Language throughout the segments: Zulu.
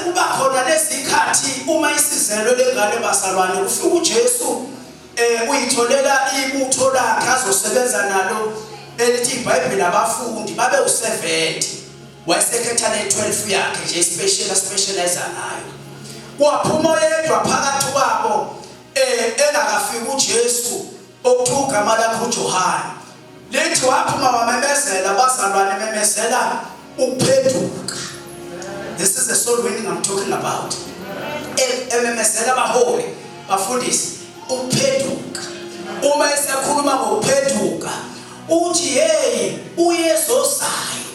kuba khona lezikhathi uma isizelwe lengane bazalwane, kufika uJesu uyitholela ibutho lakhe azosebenza nalo elithi iBhayibheli abafundi babe u70, wayesekhetha le 12 yakhe nje special specialize ngayo. Kwaphuma oyedwa phakathi kwabo engakafiki uJesu okuthiwa igama lakhe uJohane. Lithi waphuma wamemezela abazalwane, memezela ukuphenduka. This is the soul winning I'm talking about. Ememezela abaholi, bafundisi, ukuphenduka. Uma esekhuluma ngokuphenduka uthi, hey, uYesu ozayo,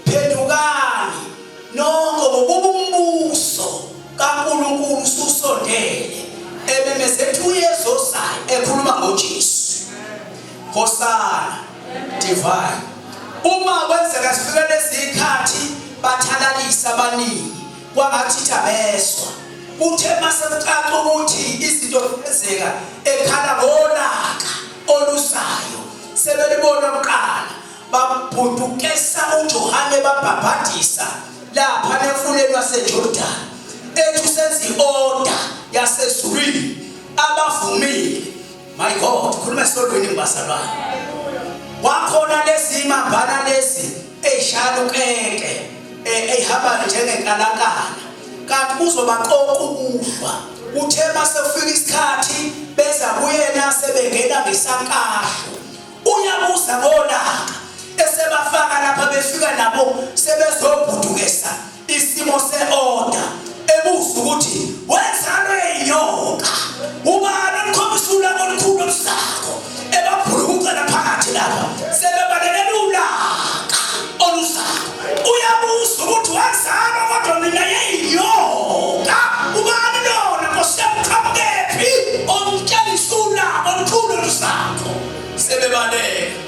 phendukani nonke ngokuba umbuso kaNkulunkulu ususondele. Ememezela ukuthi uYesu ozayo, ekhuluma ngoJesu. Hosana divine. Uma kwenzeka sifika lezikhathi bathalalisa abaningi kwangathi abezwa. Kuthe mase kucaca ukuthi izinto zenzeka ekhala ngolaka oluzayo, sebelibona kuqala, babhudukesa uJohane babhabhadisa lapha nemfuleni waseJordan, ethi usenza i-order yasezulwini abavumile. My God, khuluma esonweni ngibazalwane. Kwakhona lezi mabhala lezi eyishaya ukeke eyihamba njengenkalakala, kanti kuzobaqoqa ukuhlwa. Uthe mase kufika isikhathi beza kuyena sebengena ngesankahlu, uyabuza ngolaka esebafaka lapha, befika nabo sebezobhudukesa isimo se-order, ebuza ukuthi wenzalo eyinyoka, ubani onikhombisa ulaka olukhulu olusakho, ebabhulukucela phakathi lapha sebebalekela ulaka olusakho. Uyabuza ukuthi wazalwa kodwa mina yeyinyoka, ubani lona nkosi yami, qhamukephi onitshengisa ulaka olukhulu olusakho? Sebebaleka.